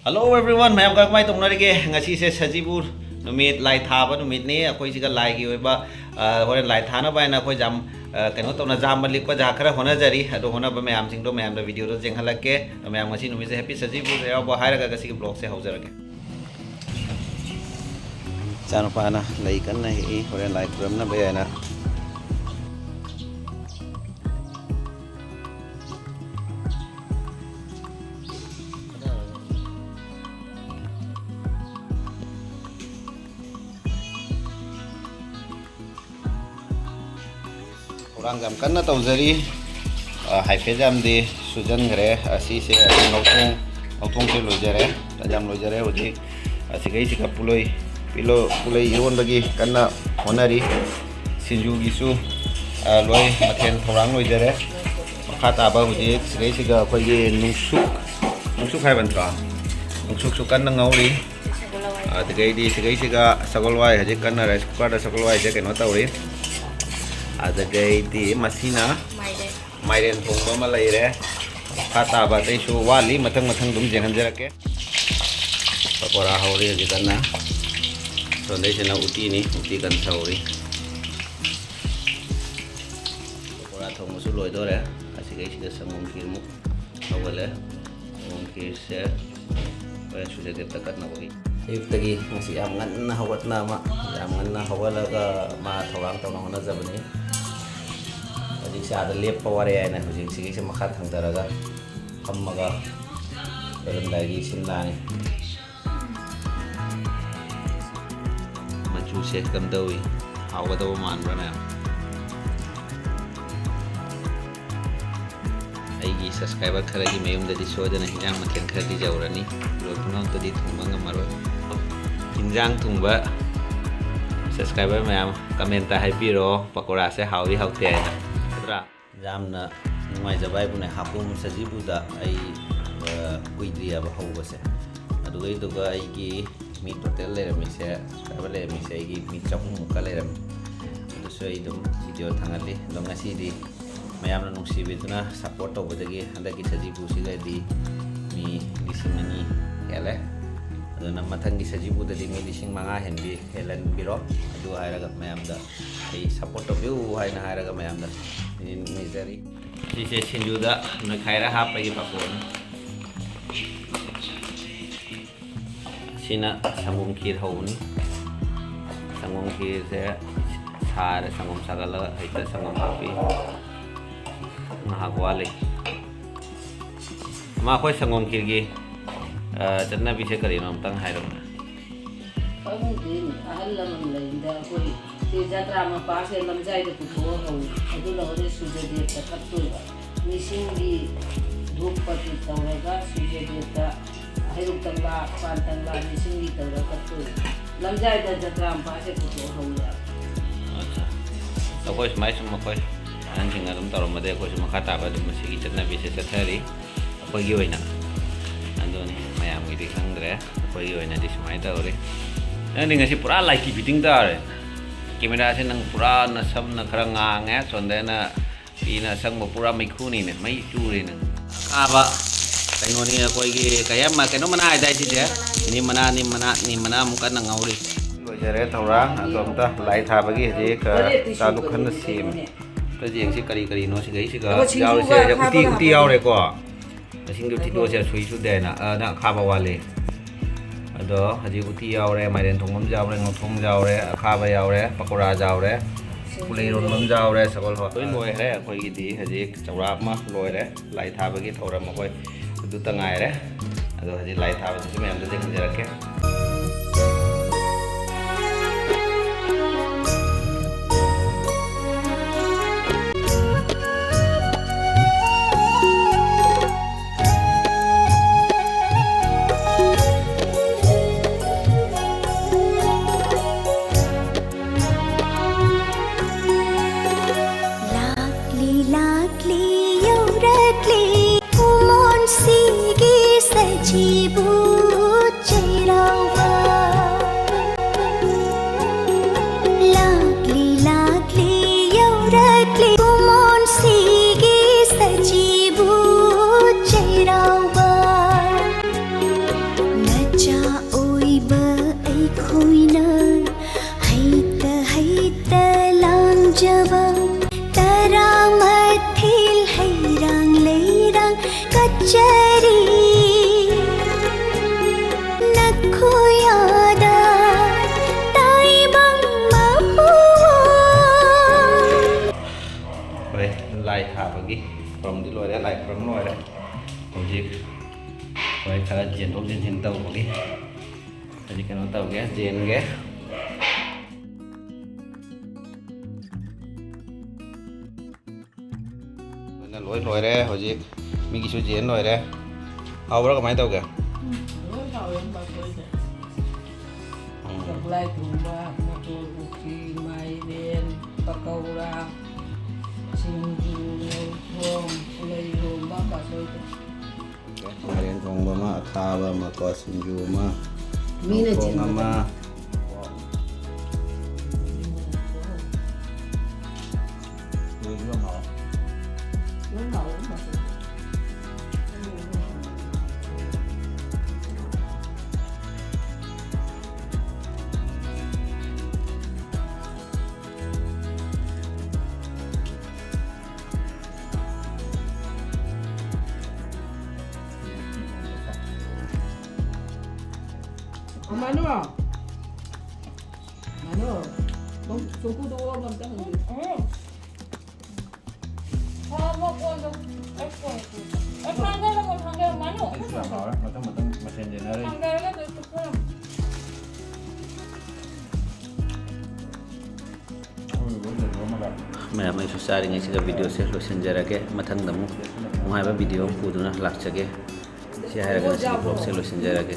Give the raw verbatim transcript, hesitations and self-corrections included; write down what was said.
Hello everyone, ꯃꯌꯥꯝ ꯀꯃꯥꯏ ꯇꯧꯅꯔꯤꯒꯦ? ꯉꯁꯤꯁꯦ ꯁꯖꯤꯕꯨ ꯅꯨꯃꯤꯠ, ꯂꯥꯏ ꯊꯥꯕ ꯅꯨꯃꯤꯠꯅꯤ꯫ ꯑꯩꯈꯣꯏꯁꯤꯒ ꯂꯥꯏꯒꯤ ꯑꯣꯏꯕ, ꯑ, ꯍꯣꯔꯦꯟ ꯂꯥꯏ ꯊꯥꯅꯕ ꯍꯥꯏꯅ ꯑꯩꯈꯣꯏ ꯖꯥꯝ, ꯑ, ꯀꯩꯅꯣ ꯇꯧꯅ, ꯖꯥꯝꯕ ꯂꯤꯛꯄ ꯖꯥ ꯈꯔ ꯍꯣꯠꯅꯖꯔꯤ꯫ ꯑꯗꯣ ꯍꯣꯠꯅꯕ ꯃꯌꯥꯝꯁꯤꯡꯗꯣ ꯃꯌꯥꯝꯗ video ꯗ ꯆꯦꯟꯍꯜꯂꯛꯀꯦ꯫ ꯑꯗꯣ ꯃꯌꯥꯝ, ꯉꯁꯤ ꯅꯨꯃꯤꯠꯁꯦ Happy ꯁꯖꯤꯕꯨ ꯆꯩꯔꯥꯎꯕ ꯍꯥꯏꯔꯒ ꯉꯁꯤꯒꯤ vlog ꯁꯦ ꯍꯧꯖꯔꯒꯦ꯫ ꯏꯆꯥꯅꯨꯄꯥꯅ ꯂꯩ ꯀꯟꯅ ꯍꯦꯛꯏ, ꯍꯣꯔꯦꯟ ꯂꯥꯏ ꯈꯨꯔꯨꯝꯅꯕ ꯍꯥꯏꯅ꯫ ꯊꯧꯔꯥꯡ ꯌꯥꯝ ꯀꯟꯅ ꯇꯧꯖꯔꯤ꯫ ꯑ, ꯍꯥꯏꯐꯦꯠ ꯌꯥꯝꯗꯤ ꯁꯨꯖꯟꯈ꯭ꯔꯦ꯫ ꯑꯁꯤꯁꯦ ꯑꯗꯨꯝ ꯂꯧꯊꯣꯡ, ꯂꯧꯊꯣꯡꯁꯦ ꯂꯣꯏꯖꯔꯦ꯫ ꯌꯥꯝ ꯂꯣꯏꯖꯔꯦ꯫ ꯍꯧꯖꯤꯛ ꯑꯁꯤꯈꯩꯁꯤꯒ ꯄꯨꯂꯣꯏ, ꯄꯤꯂꯣ-, ꯄꯨꯂꯩ ꯏꯔꯣꯟꯕꯒꯤ ꯀꯟꯅ ꯍꯣꯠꯅꯔꯤ꯫ ꯁꯤꯡꯖꯨꯒꯤꯁꯨ, ꯑ, ꯂꯣꯏ ꯃꯊꯦꯜ ꯊꯧꯔꯥꯡ ꯂꯣꯏꯖꯔꯦ꯫ ꯃꯈꯥ ꯇꯥꯕ ꯍꯧꯖꯤꯛ ꯁꯤꯈꯩꯁꯤꯒ ꯑꯩꯈꯣꯏꯒꯤ ꯅꯨꯡꯁꯨꯛ, ꯅꯨꯡꯁꯨꯛ ꯍꯥꯏꯕ ꯅꯠꯇ꯭ꯔꯣ? ꯅꯨꯡꯁꯨꯛꯁꯨ ꯀꯟꯅ ꯉꯧꯔꯤ꯫ ꯑꯗꯨꯗꯒꯤꯗꯤ ꯁꯤꯒꯩꯁꯤꯒ ꯁꯒꯣꯜ ꯍꯋꯥꯏ ꯍꯧꯖꯤꯛ ꯀꯟꯅ rice cooker ꯗ ꯁꯒꯣꯜ ꯍꯋꯥꯏꯁꯦ ꯀꯩꯅꯣ ꯇꯧꯔꯤ꯫ ꯑꯗꯨꯗꯒꯤꯗꯤ ꯃꯁꯤꯅ ꯃꯥꯏꯔꯦꯟ꯫ ꯃꯥꯏꯔꯦꯟ ꯊꯣꯡꯕ ꯑꯃ ꯂꯩꯔꯦ꯫ ꯃꯈꯥ ꯇꯥꯕ ꯑꯇꯩꯁꯨ ꯋꯥꯠꯂꯤ, ꯃꯊꯪ ꯃꯊꯪ ꯑꯗꯨꯝ ꯌꯦꯡꯍꯟꯖꯔꯛꯀꯦ꯫ ꯄꯀꯣꯔꯥ ꯍꯧꯔꯤ ꯍꯧꯖꯤꯛ ꯀꯟꯅ꯫ ꯁꯣꯝꯗꯩꯁꯤꯅ ꯎꯇꯤꯅꯤ, ꯎꯇꯤ ꯀꯟꯅ ꯁꯧꯔꯤ꯫ ꯄꯀꯣꯔꯥ ꯊꯣꯡꯕꯁꯨ ꯂꯣꯏꯗꯣꯔꯦ꯫ ꯑꯁꯤꯒꯩꯁꯤꯗ ꯁꯪꯒꯣꯝ ꯈꯤꯔꯃꯨꯛ ꯍꯧꯒꯠꯂꯦ꯫ ꯁꯪꯒꯣꯝ ꯈꯤꯔꯁꯦ ꯍꯣꯔꯦꯟ ꯁꯨꯖꯗꯦꯞꯇ ꯀꯠꯅꯕꯒꯤ꯫ ꯑꯌꯨꯛꯇꯒꯤ ꯉꯁꯤ ꯌꯥꯝ ꯉꯟꯅ ꯍꯧꯒꯠꯅ ꯑꯃ, ꯌꯥꯝ ꯉꯟꯅ ꯍꯧꯒꯠꯂꯒ ꯃꯥ ꯊꯧꯔꯥꯡ ꯇꯧꯅ ꯍꯣꯠꯅꯖꯕꯅꯤ꯫ ꯍꯧꯖꯤꯛꯁꯦ ꯑꯥꯗ ꯂꯦꯞꯄ ꯋꯥꯔꯦ ꯍꯥꯏꯅ ꯍꯧꯖꯤꯛ ꯁꯤꯒꯤꯁꯦ ꯃꯈꯥ ꯊꯥꯡꯊꯔꯒ ꯐꯝꯃꯒ ꯂꯣꯏꯔꯝꯗꯥꯏꯒꯤ ꯁꯤꯟ ꯂꯥꯡꯉꯤ꯫ ꯃꯆꯨꯁꯦ ꯀꯝꯗꯧꯏ? ꯍꯥꯎꯒꯗꯧꯕ ꯃꯥꯟꯕ꯭ꯔꯥ ꯃꯌꯥꯝ? ꯑꯩꯒꯤ subscriber ꯈꯔꯒꯤ ꯃꯌꯨꯝꯗꯗꯤ ꯁꯣꯏꯗꯅ ꯍꯤꯟꯖꯥꯡ ꯃꯊꯦꯜ ꯈꯔꯗꯤ ꯌꯧꯔꯅꯤ꯫ ꯂꯣꯏ ꯄꯨꯝꯅꯃꯛꯇꯗꯤ ꯊꯨꯡꯕ ꯉꯝꯃꯔꯣꯏ꯫ ꯍꯤꯟꯖꯥꯡ ꯊꯨꯡꯕ subscriber ꯃꯌꯥꯝ comment ꯇ ꯍꯥꯏꯕꯤꯔꯣ, ꯄꯀꯣꯔꯥꯁꯦ ꯍꯥꯎꯏ ꯍꯥꯎꯇꯦ ꯍꯥꯏꯅ꯫ ꯅꯠꯇ꯭ꯔꯥ? ꯌꯥꯝꯅ ꯅꯨꯡꯉꯥꯏꯖꯕ ꯍꯥꯏꯕꯨꯅꯦ, ꯍꯥꯀꯨꯝ ꯁꯖꯤꯕꯨꯗ ꯑꯩ, ꯑ, ꯀꯨꯏꯗ꯭ꯔꯤꯑꯕ ꯍꯧꯕꯁꯦ꯫ ꯑꯗꯨꯒꯩꯗꯨꯒ ꯑꯩꯒꯤ ꯃꯤ total ꯂꯩꯔꯝꯃꯤꯁꯦ, subscriber ꯂꯩꯔꯝꯃꯤꯁꯦ ꯑꯩꯒꯤ ꯃꯤ ꯆꯍꯨꯝꯃꯨꯛꯀ ꯂꯩꯔꯝꯃꯤ꯫ ꯑꯗꯨꯁꯨ ꯑꯩ ꯑꯗꯨꯝ video ꯊꯥꯡꯒꯠꯂꯤ꯫ ꯑꯗꯣ ꯉꯁꯤꯗꯤ ꯃꯌꯥꯝꯅ ꯅꯨꯡꯁꯤꯕꯤꯗꯨꯅ support ꯇꯧꯕꯗꯒꯤ ꯍꯟꯗꯛꯀꯤ ꯁꯖꯤꯕꯨꯁꯤꯗꯗꯤ ꯃꯤ ꯂꯤꯁꯤꯡ ꯑꯅꯤ ꯍꯦꯜꯂꯦ꯫ ꯑꯗꯨꯅ ꯃꯊꯪꯒꯤ ꯁꯖꯤꯕꯨꯗꯗꯤ ꯃꯤ ꯂꯤꯁꯤꯡ ꯃꯉꯥ ꯍꯦꯟꯕꯤ ꯍꯦꯜꯍꯟꯕꯤꯔꯣ꯫ ꯑꯗꯨ ꯍꯥꯏꯔꯒ ꯃꯌꯥꯝꯗ ꯑꯩ ꯁꯞꯄꯣꯔꯠ ꯇꯧꯕꯤꯌꯨ ꯍꯥꯏꯅ ꯍꯥꯏꯔꯒ ꯃꯌꯥꯝꯗ ꯅꯤ-, ꯅꯤꯖꯔꯤ꯫ ꯁꯤꯁꯦ ꯁꯤꯡꯖꯨꯗ ꯅꯣꯏꯈꯥꯏꯔ ꯍꯥꯞꯄꯒꯤ ꯄꯥꯐꯣꯔꯅꯤ꯫ ꯁꯤꯅ ꯁꯪꯒꯣꯝ ꯈꯤꯔ ꯍꯧꯕꯅꯤ꯫ ꯁꯪꯒꯣꯝ ꯈꯤꯔꯁꯦ ꯁꯥꯔꯦ, ꯁꯪꯒꯣꯝ ꯁꯥꯒꯠꯂꯒ ꯍꯦꯛꯇ ꯁꯪꯒꯣꯝ ꯍꯥꯞꯄꯤ꯫ ꯉꯥꯏꯍꯥꯛ ꯋꯥꯠꯂꯤ꯫ ꯃꯥ, ꯑꯩꯈꯣꯏ ꯁꯪꯒꯣꯝ ꯈꯤꯔꯒꯤ, ꯑ, ꯆꯠꯅꯕꯤꯁꯦ ꯀꯔꯤꯅꯣ ꯑꯝꯇꯪ ꯍꯥꯏꯔꯛꯎꯅꯦ꯫ ꯈꯪꯗꯦꯅꯦ, ꯑꯍꯜ ꯂꯃꯟ ꯂꯩꯔꯤꯗ ꯑꯩꯈꯣꯏ ꯁꯤ ꯖꯇ꯭ꯔꯥ ꯃꯄꯥꯁꯦ ꯂꯝꯖꯥꯏꯗ ꯄꯨꯊꯣꯛꯑ ꯍꯧꯏ꯫ ꯑꯗꯨꯅ ꯍꯣꯔꯦꯟ ꯁꯨꯔꯖꯗꯦꯕꯇ ꯀꯠꯇꯣꯏꯕ꯫ ꯃꯤꯁꯤꯡꯒꯤ ꯙꯨꯞ ꯄꯥꯇꯤ ꯇꯧꯔꯒ ꯁꯨꯔꯖꯗꯦꯕꯇ ꯍꯩꯔꯨꯛ ꯇꯪꯂꯥ, ꯄꯥꯟ ꯇꯪꯂꯥ, ꯃꯤꯁꯤꯡꯒꯤ ꯇꯧꯔꯒ ꯀꯠꯇꯣꯏꯕ꯫ ꯂꯝꯖꯥꯏꯗ ꯖꯇ꯭ꯔꯥ ꯃꯄꯥꯁꯦ ꯄꯨꯊꯣꯛꯑ ꯍꯧꯏ꯫ ꯑꯠꯆꯥ꯫ ꯑꯩꯈꯣꯏ ꯁꯨꯃꯥꯏ ꯁꯨꯝ ꯑꯩꯈꯣꯏ ꯑꯍꯟꯁꯤꯡꯅ ꯑꯗꯨꯝ ꯇꯧꯔꯝꯕꯗꯒꯤ ꯑꯩꯈꯣꯏꯁꯨ ꯃꯈꯥ ꯇꯥꯕ ꯑꯗꯨꯝ ꯃꯁꯤꯒꯤ ꯆꯠꯅꯕꯤꯁꯦ ꯆꯠꯊꯔꯤ꯫ ꯑꯩꯈꯣꯏꯒꯤ ꯑꯣꯏꯅ꯫ ꯑꯗꯨꯅꯤ, ꯃꯌꯥꯝꯒꯤꯗꯤ ꯈꯪꯗ꯭ꯔꯦ, ꯑꯩꯈꯣꯏꯒꯤ ꯑꯣꯏꯅꯗꯤ ꯁꯨꯃꯥꯏꯅ ꯇꯧꯔꯤ꯫ ꯅꯪꯗꯤ ꯉꯁꯤ ꯄꯨꯔꯥ ꯂꯥꯏꯇꯤ ꯐꯤꯠꯇꯤꯡ ꯇꯥꯔꯦ꯫ ꯀꯦꯃꯦꯔꯥꯁꯦ ꯅꯪ ꯄꯨꯔꯥ ꯅꯁꯝꯅ ꯈꯔ ꯉꯥꯡꯉꯦ, ꯁꯣꯝꯗꯅ ꯐꯤꯅ ꯑꯁꯪꯕ ꯄꯨꯔꯥ ꯃꯩꯈꯨꯅꯤꯅꯦ, ꯃꯩ ꯆꯨꯔꯦ ꯅꯪ꯫ ꯑꯈꯥꯕ ꯀꯩꯅꯣꯅꯤ, ꯑꯩꯈꯣꯏꯒꯤ ꯀꯩ ꯑꯃ, ꯀꯩꯅꯣ ꯃꯅꯥ ꯍꯥꯏꯗꯥꯏ ꯁꯤꯁꯦ? ꯅꯤꯝ ꯃꯅꯥ, ꯅꯤꯝ ꯃꯅꯥ, ꯅꯤꯝ ꯃꯅꯥ ꯑꯃꯨꯛ ꯀꯟꯅ ꯉꯧꯔꯤ꯫ ꯂꯣꯏꯖꯔꯦ ꯊꯧꯔꯥꯡ, ꯑꯗꯣ ꯑꯝꯇ ꯂꯥꯏ ꯊꯥꯕꯒꯤ ꯍꯧꯖꯤꯛ, ꯑ, ꯆꯥꯗꯨ ꯀꯟꯅ ꯁꯦꯝꯃꯤ꯫ ꯑꯝꯇ ꯌꯦꯡꯁꯤ ꯀꯔꯤ ꯀꯔꯤꯅꯣ ꯁꯤꯒꯩꯁꯤꯒ ꯑꯗꯨꯒ ꯁꯤꯡꯖꯨꯒ ꯌꯥꯎꯔꯤꯁꯦ꯫ ꯍꯧꯖꯤꯛ ꯎꯇꯤ, ꯍꯥꯞꯄꯒ ꯎꯇꯤ ꯍꯥꯞꯄꯒ ꯌꯥꯎꯔꯦꯀꯣ꯫ ꯁꯤꯡꯗꯨ ꯊꯤꯗꯣꯛꯑꯁꯦ, ꯁꯨꯏ ꯁꯨꯗꯦ ꯍꯥꯏꯅ꯫ ꯑ, ꯅꯪ ꯑꯈꯥꯕ ꯋꯥꯠꯂꯤ꯫ ꯑꯗꯣ ꯍꯧꯖꯤꯛ ꯎꯇꯤ ꯌꯥꯎꯔꯦ, ꯃꯥꯏꯔꯦꯟ ꯊꯣꯡꯕ ꯑꯃ ꯌꯥꯎꯔꯦ, ꯉꯧꯊꯣꯡ ꯌꯥꯎꯔꯦ, ꯑꯈꯥꯕ ꯌꯥꯎꯔꯦ, ꯄꯀꯣꯔꯥ ꯌꯥꯎꯔꯦ, ꯄꯨꯂꯩ ꯏꯔꯣꯟꯕ ꯑꯃ ꯌꯥꯎꯔꯦ, ꯁꯒꯣꯜ ꯍꯋꯥꯏ꯫ ꯂꯣꯏ ꯂꯣꯏꯈ꯭ꯔꯦ꯫ ꯑꯩꯈꯣꯏꯒꯤꯗꯤ ꯍꯧꯖꯤꯛ ꯆꯧꯔꯥ ꯑꯃ ꯂꯣꯏꯔꯦ꯫ ꯂꯥꯏ ꯊꯥꯕꯒꯤ ꯊꯧꯔꯝ ꯑꯩꯈꯣꯏ ꯑꯗꯨꯇ ꯉꯥꯏꯔꯦ꯫ ꯑꯗꯣ ꯍꯧꯖꯤꯛ ꯂꯥꯏ ꯊꯥꯕꯗꯨꯁꯨ ꯃꯌꯥꯝꯗ ꯌꯦꯡꯍꯟꯖꯔꯛꯀꯦ꯫ ꯂꯥꯛꯂꯤ ꯂꯥꯛꯂꯤ ꯌꯧꯔꯛꯂꯤ ꯀꯨꯃꯣꯟꯁꯤꯒꯤ ꯁꯖꯤꯕꯨ ꯆꯩꯔꯥꯎ ꯑꯣꯏꯅ ꯍꯩꯇ ꯍꯩꯇ ꯂꯥꯡꯖꯕ ꯇꯔꯥꯃꯥꯊꯦꯜ ꯍꯩꯔꯥꯡ ꯂꯩꯔꯥꯡ ꯀꯠꯆꯔꯤ ꯅꯈꯣꯏ ꯑꯥꯗ ꯇꯥꯏꯕꯪ ꯃꯄꯨ꯫ ꯍꯣꯏ, ꯂꯥꯏ ꯊꯥꯕꯒꯤ ꯈꯨꯔꯨꯝꯗꯤ ꯂꯣꯏꯔꯦ, ꯂꯥꯏ ꯈꯨꯔꯨꯝ ꯂꯣꯏꯔꯦ꯫ ꯍꯧꯖꯤꯛ ꯍꯣꯏ, ꯈꯔ ꯆꯦꯟꯊꯣꯛ ꯆꯦꯟꯁꯤꯟ ꯇꯧꯕꯒꯤ ꯍꯧꯖꯤꯛ ꯀꯩꯅꯣ ꯇꯧꯒꯦ, ꯆꯦꯟꯒꯦ꯫ ꯂꯣꯏꯅ ꯂꯣꯏ ꯂꯣꯏꯔꯦ꯫ ꯍꯧꯖꯤꯛ ꯃꯤꯒꯤꯁꯨ ꯆꯦꯟ ꯂꯣꯏꯔꯦ꯫ ꯍꯥꯎꯕ꯭ꯔꯥ, ꯀꯃꯥꯏꯅ ꯇꯧꯒꯦ? ꯎꯝ, ꯂꯣꯏ ꯍꯥꯎꯔꯦ ꯂꯐꯣꯏꯁꯦ꯫ ꯎꯝ꯫ ꯆꯥꯛꯂꯥꯏ ꯊꯣꯡꯕ, ꯃꯇꯣꯔ ꯎꯇꯤ, ꯃꯥꯏꯔꯦꯟ, ꯄꯀꯧꯔꯥ, ꯁꯤꯡꯖꯨ, ꯉꯧꯊꯣꯡ, ꯄꯨꯂꯩ ꯏꯔꯣꯝꯕ, ꯀꯥꯡꯁꯣꯏꯗꯣ꯫ ꯃꯥꯏꯔꯦꯟ ꯊꯣꯡꯕ ꯑꯃ, ꯑꯈꯥꯕ ꯑꯃꯀꯣ, ꯁꯤꯡꯖꯨ ꯑꯃ, ꯃꯤꯅ ꯉꯧꯊꯣꯡ ꯆꯤꯟꯕꯗ ꯑꯃ꯫ ꯂꯣꯏꯁꯨ ꯌꯥꯝ ꯍꯥꯎꯋꯦ꯫ ꯂꯣꯏ ꯍꯥꯎꯋꯦ꯫ ꯃꯅꯨ꯫ ꯃꯅꯨ꯫ ꯁꯨꯝ, ꯁꯨꯝ ꯀꯨꯗꯣꯛꯑꯣ, ꯑꯝꯇ ꯍꯪꯒꯦ꯫ ꯎꯝ꯫ ꯍꯣꯏ, ꯑꯃꯨꯛ ꯀꯣꯟꯗꯣ꯫ ꯑꯩ ꯀꯣꯟ꯫ ꯑꯩ ꯊꯥꯡꯒꯠꯂꯒ ꯊꯥꯡꯒꯠꯂꯣ, ꯃꯅꯨ꯫ ꯑꯗꯨꯁꯨ ꯌꯥꯝ ꯍꯥꯎꯔꯦ꯫ ꯃꯊꯪ, ꯃꯊꯪ ꯃꯊꯦꯜ ꯌꯦꯟꯅꯔꯤ꯫ ꯊꯥꯡꯒꯠꯂꯒ ꯑꯗꯨꯝ ꯆꯨꯞꯊꯔꯣ꯫ ꯃꯌꯥꯝ, ꯑꯩꯁꯨ ꯆꯥꯔꯤꯉꯩꯁꯤꯗ ꯚꯤꯗꯤꯑꯣꯁꯦ ꯂꯣꯏꯁꯤꯟꯖꯔꯒꯦ꯫ ꯃꯊꯪꯗ ꯑꯃꯨꯛ ꯅꯨꯡꯉꯥꯏꯕ ꯚꯤꯗꯤꯑꯣ ꯑꯃ ꯄꯨꯗꯨꯅ ꯂꯥꯛꯆꯒꯦ꯫ ꯁꯤ ꯍꯥꯏꯔꯒ ꯉꯁꯤꯒꯤ ꯚ꯭ꯂꯣꯒꯁꯦ ꯂꯣꯏꯁꯤꯟꯖꯔꯒꯦ꯫